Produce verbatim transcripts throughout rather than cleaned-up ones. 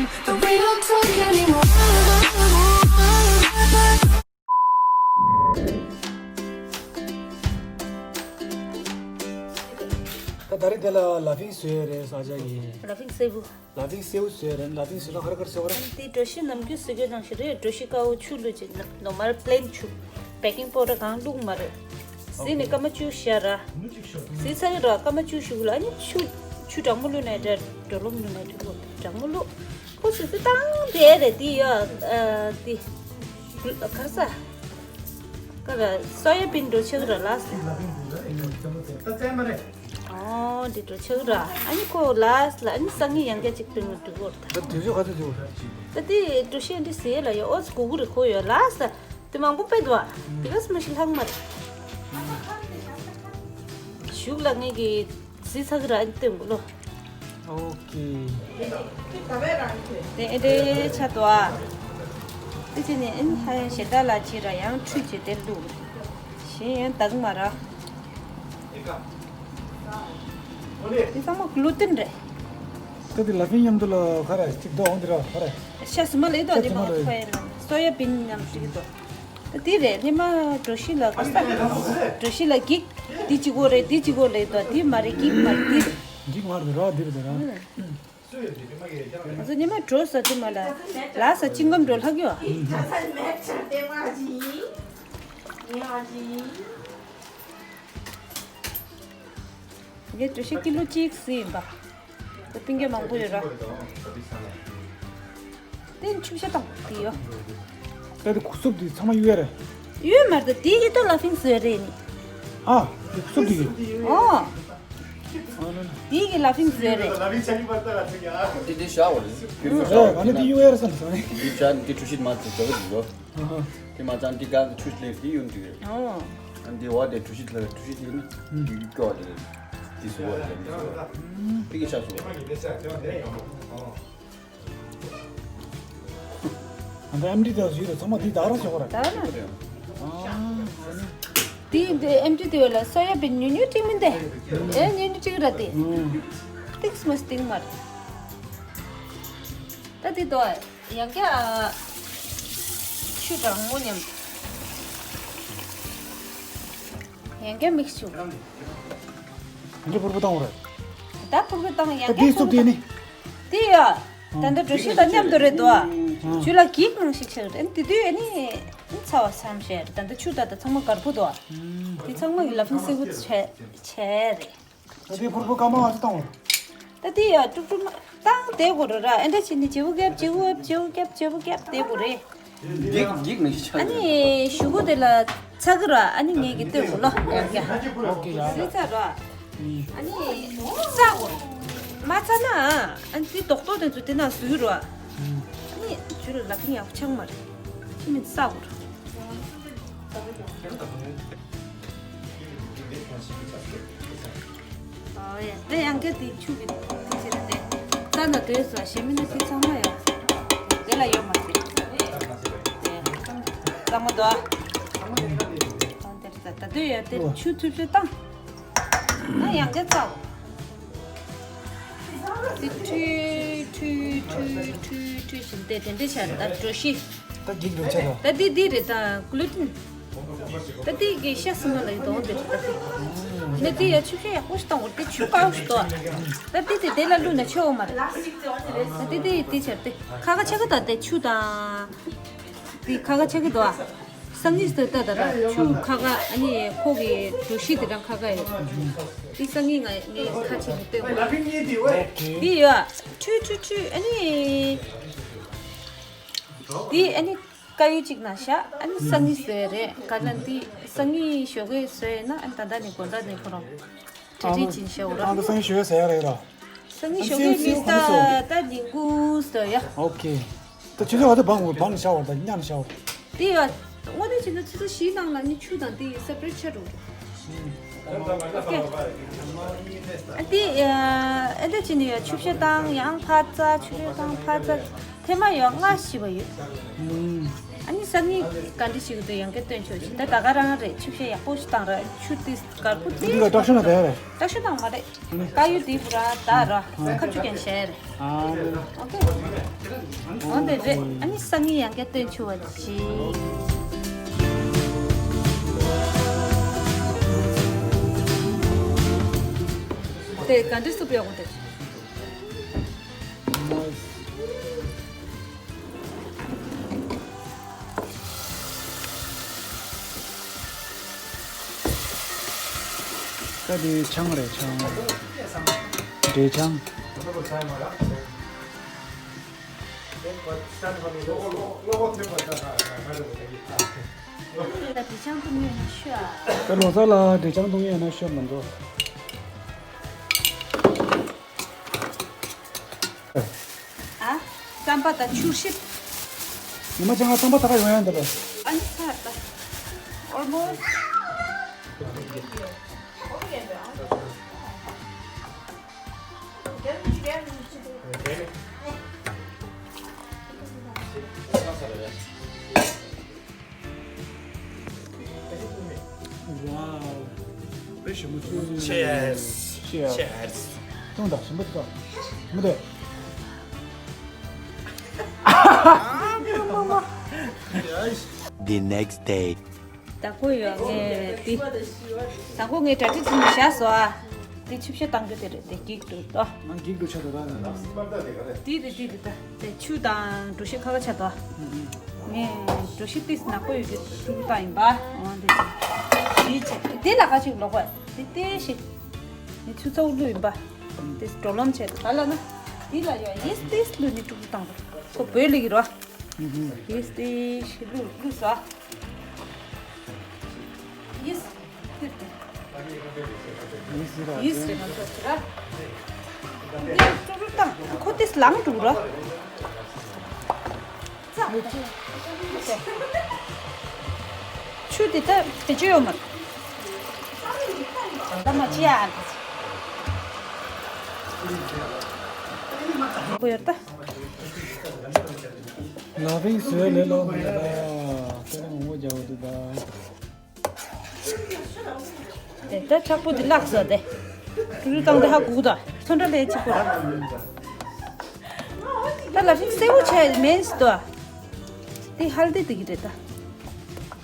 But we don't talk anymore. ད་ད་རེས་དེ་ལ་ལ་ཕིང་བཟོས་རེད་ས་ཆ་གི། ལ་ཕིང་སེའུ། ལ་ཕིང་སེའུ་བཟོས་རེད། ལ་ཕིང་བཟོས་ན་ཧར་ཁར་བཟོ་བར། དེ་གྲོ་ཞིབ་ནམ་རྒྱུན་བཟོས་རྒྱུ་ནང་བཞིན་རེད། གྲོ་ཞིབ་དཀར་པོ་ཆུ་བླུགས་ཅིག་ནོར་མལ་པི་ལེན་ཆུ། བེ་ཀིང་པའུ་ཌར་གང་བླུགས་མ་རེད། བཟོས་ནས་སྐར་མ་བཅུ་བཞག་ར། བཟོས་ཚར་ར་སྐར་མ་བཅུ་བཞི་ལ་ཨ་ནི་ཆུ་ཆུ་གྲང་མོ་བླུགས་ནས་འདྲ་དྲོ་རླུང་བླུགས་ནས་དྲོ་རླུང་གྲང་མོ་བླུགས། ཁོ་སུ་སུ་བཏང་དེ་རེད་དེ་ཡ། ཨ་དེ་གར་ས་ཀ་ར་སོ་ཡ་བིན་འགྲོ་ཆགས་ར་ལ་སི། ཨོ་འདི་འགྲོ་ཆགས་ར་ཨ་ནི་ཁོ་ལ་སི་ལ་ཨ་ནི་སང་ཉིན་ཡང་བསྐྱར་གཅིག་སྟོན་གི་འདུག་གོ། ད་དུས་ཚོད་ག་ཚོད་འདུག་ད་དེ་འགྲོ་ཤེས་འདི་ཟེར་ལ་ཡ་ཨོ་ཙི་གུ་གུ་རེ་ཁོ་ཡོད་ལ་སི་དེ་མང་པོ་དཔེ་འདུག་ཨ། དེ་ག་སི་མ་ཞིག་ལྷག་མ་རེད། གཞུག་ལ་ངེད་ཀྱི། བཟི་ཚ་གི་ར་ཨ་ནི་སྟོན་དགོས་ལོ། ཨོ་ཁེ། དེ་ཨེ་འདྲའི་ཆ་དོ་ཨ། དེ་ཅི་ནི་ཨ་ནི་ཧ་ཡང་ཞེ་དྲག་ལ་ཅི་ར་ཡང་ཁྲུས་བྱེད་དེ་བླུགས། གཞན་ཡང་དག་མ་ར། དེ་ཚང་མ་གླུ་ཏིན་རེད། ད་དེ་ལ་ཕིན་མཉམ་དུ་ལ་ཁ་ར་གཅིག་དོ་འོང་དེ་ར་ཁ་ར། ཤ་སི་མ་ལེ་དོ་ཤ་དེ་སི་མ་མ་ལེ། ཁ་ཡ་ན་སོ་ཡ་བིན་མཉམ་གཅིག་དོ། དེ་རེད་སྙེ་མ་གྲོ་ཞིབ་ལ་ག་ས། གྲོ་ཞིབ་ལ་འགྱིག་འདི་གཅིག་པོ་རེད་འདི་གཅིག་པོ་རེད་དོ་འདི་མ་རེད་འགྱིག་མ་རེད་འདི་རེད། འགྱིག་མ་རེད་ར་འདི་རེད་ར། ང་ཚོ་སྙེ་མ་གྲོ་ས་དེ་མ་ལ་ལ་ས་ཅིང་ཀམ་གྲོ་ལྷག་ཡོད། ངས་གྲོ་ཞིབ་ཀི་ལོ་གཅིག་ཟིན་ཡིན་པ། ད་སྤུན་ཀྱག་མང་པོ་ཡོད་ར། དེ་ཆུ་བཤལ་བཏང་དེ་ཡོད། ད་དེ་སུབ་དེ་ཚང་མ་གཡུག་ཡ་རེད། གཡུག་མ་རེད་དེ་ཡི་ད་ལ་ཕིང་བཟོས་རེད་ནི། ཨ། དེ་སུབ་དེ་གི། ཨོ། དེ་གི་ལ་ཕིང་བཟོས་རེད། དེ་དེ་བཞག་པ་རེད། ཨེ་ང་ནི་དེ་གཡུག་ཡ་རེད་བསམ་སོང་ནི། དེ་བཞག་ནི་དེ་གྲོ་ཞིབ་མ་དེ་འཇོག་གི་འདུག་ལོ། དེ་མ་ཚང་དེ་ག་ཆུ་ལེབ་དེ་གཡུག་འདུག་རེད། ཨོ། ཨ་འདི་བ་དེ་གྲོ་ཞིབ་ལ་གྲོ་ཞིབ་དེ་ནི་གཡུག་གི་བ་དེ་དེ་བཟོ་བ་རེད། དེ་གི་ཆ་བཟོ་བ། ཨ་ད་ཨེམ་ཌི་དེ་ཡོད་རེད་ཚང་མ་དེ་དག་རང་ཞོག་ར། ད་ན། ཨ། དེ་དེ་ཨེམ་ཌི་དེ་ཡོད་ལ་སོ་ཡ་བིན་ཉུ་ཉུ་ཏིག་མིན་ཏེ། ཨེ་ཉུ་ཉུ་ཏིག་ར་དེ། ཏིག་སི་མ་སི་ཏིག་མ་རེད། ད་དེ་དོ་ཡང་ཀྱ་ཆུ་གྲང་མོ་མཉམ། ཡང་ཀྱ་མིག་སི་ཆུ། ཡང་ཀྱ་ཕུར་བུ་བཏང་བ་རེད། ད་ཕུར་བུ་བཏང་ཡང་ད་ཀྱ་དེ་ཕུར་བུ་སུབ་དེ་ནི། དེ་ཡ། ད་ལྟ་གྲོ་ཞིབ་དང་མཉམ་དུ་རེད་དོ། ཆུ་ལ་གིག་ནང་ཞིག་ཆགས་རེད་དེ་དུས་ཨ་ནི། ཚ་བ་མཚམས་བཞག་རེད་ད་ལྟ་ཆུ་ད་ལྟ་ཚང་མ་གར་པོ་དོ། དེ་ཚང་མ་གི་ལ་ཕིང་སེ་བུ་ཆེ་ཆེ་རེད། ད་དེ་ཕུར་བུ་སྐར་མ་ང་ཚོ་བཏང་བ། ད་དེ་ཡ་དཀྲུག་དཀྲུག་མ་བཏང་དེ་གོ་རོ་ར་ཨེ་འདྲ་བྱས་ནས་བྱེ་བུ་རྒྱབ་བྱེ་བུ་རྒྱབ་བྱེ་བུ་རྒྱབ་བྱེ་བུ་རྒྱབ་དེ་གོ་རེད། འགྱིག་འགྱིག་ནི་ཆགས། ཨ་ནི་གཞུག་གུ་དེ་ལ་ཚ་གི་ར་ཨ་ནི་ངེད་ཀྱི་ལྟོས་གོ་ལོ་ཡང་ཀྱ། ཨོ་ཁེ་ཡ། སི་ཚ་ར། ཨ་ནི་ས་གོ། མ་ཚ་ན་ཨ་ནི་དེ་རྡོག་རྡོག་དེ་ཚོ་དེ་ན་ཟུག་རོ། ཨ་ནི་ཇུ་ལ་ལ་ཕིང་ཡག་ཆགས་མ་རེད། ཁྱི་མིན་ས་གོ། ཨོ་ཡ། དེ་ཡང་སྐད་དེ་ཆུ་གི་དེ་ཆེ་རེད་དེ། རྩ་ན་དོས་སོ་ཞེ་མི་ན་དེ་ཚང་མ་ཡ། དེ་ལ་ཡོད་མ་རེད། དེ་གཙང་མ་དོ། ཨ་དེ་རེད་ད་ད་དོས་ཡ་དེ་ཆུ་ཐུབ་ཆུ་བཏང་། ཨ་ཡང་སྐད་རྩ། དེ་ཁྲུས་ཁྲུས་ཁྲུས་ཁྲུས་ཁྲུས་བཞིན་དེ་དེ་འདྲས་བྱ་རེད་ད་གྲོ་ཞིབ། ད་འགྱིག་འགྲོ་ཆ་ར། ད་འདི་འདི་རེད་ད་གླུ་ཏིན། ད་འདི་གི་ཤ་སི་མ་ལ་ཡི་དོང་འདི་རེད་ད་འདི། ནི་འདི་ཡ་ཆུ་ཤ་ཡག་པོ་ཞིག་བཏང་བར་འདི་ཆུ་དཀར་པོ་ཞིག་འདུག་ད་འདི་དེ་དེ་ལ་བླུགས་ན་ཆོག་མ་རེད། ད་འདི་འདི་ཡི་འདི་བྱ་རེད་དེ་ཁ་ཁ་ཆག་གི་ད་དེ་ཆུ་དང་། འདི་ཁ་ཁ་ཆག་གི་འདུག་ཨ། སང་ཉིན་སྟོད་ལྟ་ད་ར་ཆུ་ཁ་ཁ་ཨ་ནི་ཁོ་གི་གྲོ་ཞིབ་དེ་རང་ཁ་ཁ་ཡོད། འདི་སང་ཉིན་ང་ངའི་ཁ་ཆེ་གི་སྟོད་གོ། འདི་ཡོད་ཨ། ཁྲུས་ཁྲུས་ཁྲུས་ཨ་ནི། འདི་ཨ་ནི་དཀར་ཡོལ་གཅིག་ན་བཞག་ཨ་ནི་སང་ཉིན་བཟོས་རེད་ག་ལ་འདི་སང་ཉིན་ཞོགས་ཀས་བཟོས་ན་ཨ་ནི་ད་ལྟ་ནས་དགོང་དག་ནས་ཁོ་རང་གྲ་སྒྲིག་བྱིན་ཤོག་ར། ཨ་ད་སང་ཉིན་ཞོགས་ཀས་བཟོས་ཡ་རེད་ར། སང་ཉིན་ཞོགས་ཀས་མི་ས་ད་ཉིན་གུང་བཟོས་ཡ། ཨོ་ཁེ། ད་ཆུ་ཚོད་ག་ཚོད་བང་བང་ཤ་བར་དང་མཉམ་ཤ་བར། དེ་ཡ། དངོས་གནས་བྱས་ན་ཆུ་ཚོད་བཞིའི་ནང་ལ་ནི་ཆུ་དང་དེ་ཡི་སེ་པ་རེ་ཊི་ཆགས་འགྲོ་གི། ཨོ་ཀེ། ཨ་དེ་ཨ་དེ་བྱས་ནས་ཡ་ཆུ་བཤལ་བཏང་ཡང་ཕར་བཙགས་ཆུ་བཤལ་བཏང་ཕར་བཙགས་ཐེངས་མ་ཡ་ལྔ་བྱས་པ་ཡོད། ཨ་ནི་སང་ཉིན་ག་འདྲ་ཞིག་འདུག་ཡང་བསྐྱར་སྟོན་ཆོག་ཅིག་ད་ད་ག་རང་རེད་ཆུ་བཤལ་ཡག་པོ་ཞིག་བཏང་ར་ཆུ་དེ་དཀར་པོ་དེ། འདི་ལ་སྐྲག་ཤོས་ན་བསྡད་ཡ་རེད། སྐྲག་ཤོས་བཏང་མ་རེད། དཀར་ཡོལ་དེ་བུ་ར་ད་ར་ཁ་ཆུ་ཀན་བཤལ་རེད། ཨ་ནི། ཨོ་ཀེ། འོ་དེ་རེད། ཨ་ནི་སང་ཉིན་ཡང་བསྐྱར་སྟོན་ཆུ་བ་ཅིག་དེ་ག་འདྲ་སུབ་ཡག་པོ་དེ། ད་དེ་ཆང་རེད། ཆང་། འབྲས་ཆང་། ད་འབྲས་ཆང་འཐུང་ཡོད་ན་ཤོད་ཨ། ད་ལོ་གསར་ལ་འབྲས་ཆང་འཐུང་ཡོད་ན་ཤོད་མི་འདུག་ཨ། རྩམ་པ་དང་ཆུ་ཤིབ། ཉི་མ་ཅང་ང་རྩམ་པ་ད་ག་ཡོང་ཡ་འདི་རེད། ཨ་ནི་ཚར་ད། Almost. Wow. དཔེ་ཞིམ་པོ་བྱུང་། Cheers. Cheers. Cheers. ཅུང་དང་ཞིམ་པོ་ཅིག་མི་འདུག The next day. དང་པོ་ཡོད་ངས་དེ། དང་པོ་ངས་གྲ་སྒྲིག་བྱས་ནས་བཞག་སོང་ཨ། དེ་ཆུ་བཤལ་བཏང་རྒྱུ་དེ་རེད། དེ་འགྱིག་འགྲོ་ཏོ། ང་འགྱིག་འགྲོ་ཆ་འདུག་ད། དེ་དེ་དེ་དེ་ད། དེ་ཆུ་དང་གྲོ་ཞིབ་ཁ་ཁ་ཆ་ཏོ། ངས་གྲོ་ཞིབ་ཏིས་ནག་པོ་ཡོད་རྒྱུ་ཐུག་བཏང་ཡིན་པ། འོ་དེ་དེ་ཆེ་དེ་ལ་ཁ་ཅིག་ལོག་པ་དེ་དེ་ཞིག་ངས་ཆུ་ཚོད་བླུགས་ཡིན་པ། དེ་འགྲོ་ལམ་ཆེ་ད་ལ་ན། དེ་ལ་ཡ་ཡེས་ཏིས་བླུགས་ནས་དཀྲུག་བཏང་པ་ཁོ་བོད་ལི་གི་རོ། ཡེས་ཏིས་བླུགས་བླུགས་སོ། ཡིས། ཡིས་རེད་ང་ཚོ་ཟེར་ར། འདི་ཀྲུ་ཀྲུ་བཏང་ཁོ་དེ་ལངས་འགྲོ་ར། ཆུ་དེ་ད་བེད་སྤྱོད་ཡོད་མ་རེད། ད་མ་བྱེད་ཨ། ཁོ་ཡོད་ད། ལ་ཕིང་བཟོས་ལས་ལོ་མ་ལ་ད་ལ་ངོ་རྒྱག་འོ་དུ་ད། དེ་ད་ཆག་པོ་དེ་བརླག་ས་དེ། ཀྲུ་ཀྲུ་བཏང་དེ་ཧ་གོ་གི་ད། ཚོན་ཁྲ་ལས་གཅིག་པོ་ར། ད་ལ་ཕིང་སེར་པོ་ཆགས་མེད་ཟེར་ད། དེ་ཧལ་དི་དེ་གི་རེད་ད།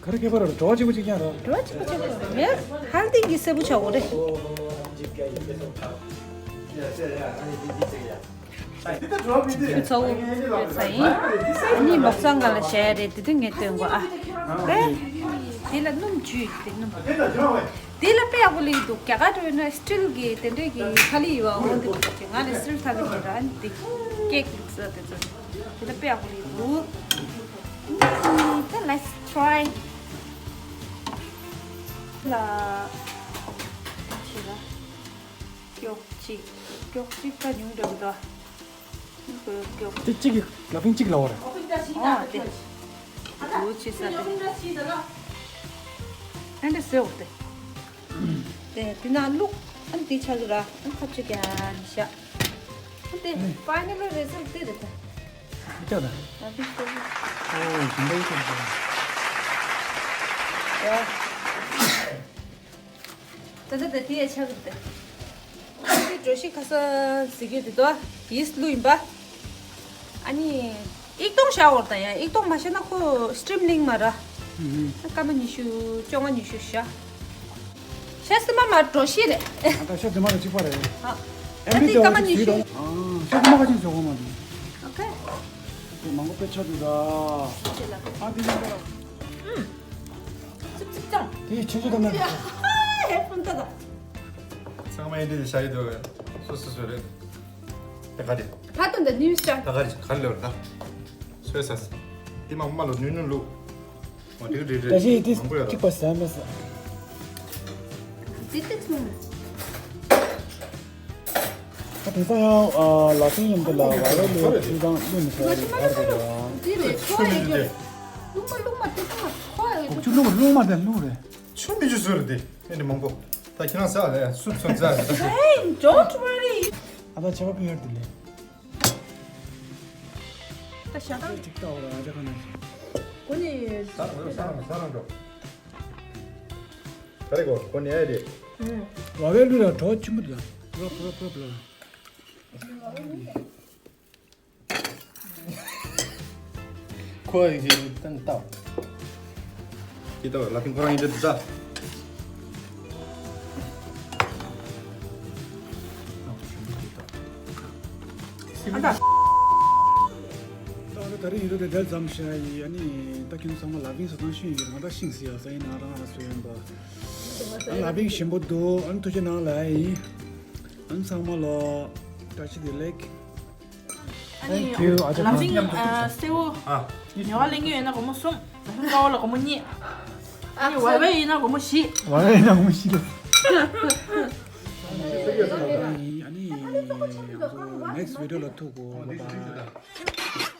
ག་རེ་ཁྱད་པར་ར། བྲོ་བ་གཅིག་པོ་གཅིག་རྐྱང་ར། བྲོ་བ་གཅིག་པོ་གཅིག་པོ་མེད། ཧལ་དི་གི་སེར་པོ་ཆགས་འོ་རེད། ཁྱོད་ཚོ་ཡོད་ས་ཡིན། ཨ་ནི་མོག་སང་ག་ལ་བྱས་རེད། དེ་དུས་ངས་སྟོན་གོ་ཨ། ཨེ། དེ་ལ་སྣུམ་བྱུས་དེ་སྣུམ། དེ་ལ་དཔེ་ཡག་པོ་ལི་འདུག་རྒྱ་གར་འགྲོ་ན་སི་ཊིལ་གི་དེ་འདྲས་ཀྱི་ཐ་ལི་ཡོད་པ། འོ་འདི་འདུག་ང་ལ་སི་ཊིལ་ཐ་ལི་མི་འདྲ། ཨ་ནི་དེ་ཀེག་ལུགས་ས་དེ་ཚོ་དེ་ལ་དཔེ་ཡག་པོ་ལི་འདུག་ད་let's try. ལ་ཆེ་ལ། ཀྱོག་གཅིག་ཀྱོག་གཅིག་ད་ཉུང་འདྲ་གི་འདུག་ཀྱོག་ཀྱོག་དེ་གཅིག་གི་ལ་ཕིང་གཅིག་ལ་འོ་རེད། ཨོ་དེ། འུ་ཆི་ས་དེ། ཨ་འདྲ་ཟེར་འོ་དེ། དེ་དེ་ན་བླུག་ཨ་འདི་ཆ་གི་ར། ཨ་ཁ་ཅིག་ཡ་ནི་ཤ། ཨ་དེ་ཕའི་ནལ་རི་ཛལ་ཊི་དེ་རེད་དེ། ཨ་ཅག་ད། ཨ་འདི་ཤ་གི། ཨོ་ཞིམ་པ་ཡོད་ཀྱང་། ཡ། ད་ད་ད་དེ་ཡ་ཆག་གི་ད། ཨ་ནི་གྲོ་ཞིབ་ཁ་ས་ཟི་གི་དེ་དོ། ཡིས་བླུགས་ཡིན་པ། ཨ་ནི་ཨིག་སྟོང་བཞག་འོར་ད་ཡ། ཨིག་སྟོང་མ་བཞག་ན་ཁོ་སི་ཊིམ་ལིང་མ་ར། ཨ་སྐར་མ་ཉི་ཤུ་བཅོ་ལྔ་ཉི་ཤུ་བཞག་ཤ་སི་མ་མ་གྲོ་ཞིབ་རེད། ཨ་ད་ཤ་དེ་མ་ར་གཅིག་པ་རེད། ཨ་ཨ་ནི་སྐར་མ་ཉི་ཤུ། ཨ་ཤ་དེ་མ་ག་ཅིག་བཟོ་གོ་མ་རེད། ཨོ་ཁེ། དེ་མང་པོ་དཔེ་ཆ་འདུག་ད། ཨ་དེ་ཡིན་པ། ཙིག་ཙིག་ཙང་། དེ་ཆུ་ཆུ་དང་ནི། ཧེ་ཕུན་ད་ད། ཚང་མ་ཡིན་དེ་ཤ་ཡི་དོ། སོ་སོ་སོ་རེད། ད་ག་རེད། ད་ད་ད་ནིའུ་སི་ཅན། ད་ག་རེད་ག་རེ་ལོར་ད། སོས་ས། དེ་མ་མ་ལོ་ནུ་ནུ་ལུ། ཨོ་དེ་རེད་རེད། ད་ཞིག་དེ་མང་པོ་ཡོད་ར། ཐིག་པ་ཟ་མེད་ས། ཙིག་ཙིག་སོང་། ད་དེང་སང་ཡང་ལ་ཕིང་ཡིན་པ་ལ་བ་ར་ལོ་ཆུ་དང་བླུགས་མི་ཤེས་རེད་ག་རེ་རེད། ཅི་རེད་ཁོ་ཡི་རྒྱུ། རླུང་མ་རླུང་མ་དེ་ཚོ་ཁོ་ཡི་རྒྱུ། ཆུ་རླུང་རླུང་མ་དེ་རླུང་རེད། ཆུ་མི་ཆུ་སུ་རེད་དེ་ཨེ་འདྲ་མང་པོ། ད་ཁྱེད་རང་ཟ་ལ་སུབ་སོང་ཟ་རེད། Hey, don't worry. ཨ་ད་ཆ་བ་ཕི་ཡར་དུ་ལེ། ད་ཤ་དང་། ཅིག་ཏོ་ར་ཨ་ཅག་ཁ་ན་ཞིག་གོ་ནི། ཟ་རང་ཟ་རང་ཟ་རང་འགྲོ། ག་རེ་གོ་གོ་ནི་ཨེ་རེད། ཨུ། བ་བའི་ལུས་ལ་གྲོགས་ཆེན་པོ་འདུག་ད། པུ་རོ་པུ་རོ་པུ་རོ་པུ་རོ། ཁོ་ཡི་གི་ཏན་ཏའོ། ཀི་ཏའོ་ལ་ཕིང་ཁོ་རང་ཡིན་འདྲ་འདུག་ད། ཨ་ད། ད་ད་རིང་ཡིན་འདུག་དེ་འདྲ་ཙམ་བཤད་ཡི། ཨ་ནི་ད་ཁྱོད་ཚང་མ་ལ་ཕིང་ས་ཐང་ཤིང་ཡོད་རང་ད་ཤིང་སི་ཡ་ས་ཡིན་ན་རང་ང་སུ་ཡིན་པ། ཨ་ལ་ཕིང་ཞིམ་པོ་འདུག་ཨ་ནི་ཐུགས་རྗེ་གནང་ལ་ཡིན། ཨ་ནི་ཚང་མ་ལོ་བཀྲ་ཤིས་བདེ་ལེགས། ཨ་ནི། Thank you. ཨ་ཅག་ལ་ཕིང་ཨ་སེའུ་ཨ་ཉོ་བ་ལེན་གྱི་ཡོད་ན་སྒོར་མོ་གསུམ། ལ་ཕིང་ཀ་བོ་ལ་སྒོར་མོ་གཉིས། ཨ་ནི་ཝའི་ཝའི་ཡིན་ན་སྒོར་མོ་བཞི། ཝའི་ཝའི་ཡིན་ན་སྒོར་མོ་བཞི་ལ། ཨ་ནི་next video ལ་ཐུག་གོ། Bye bye.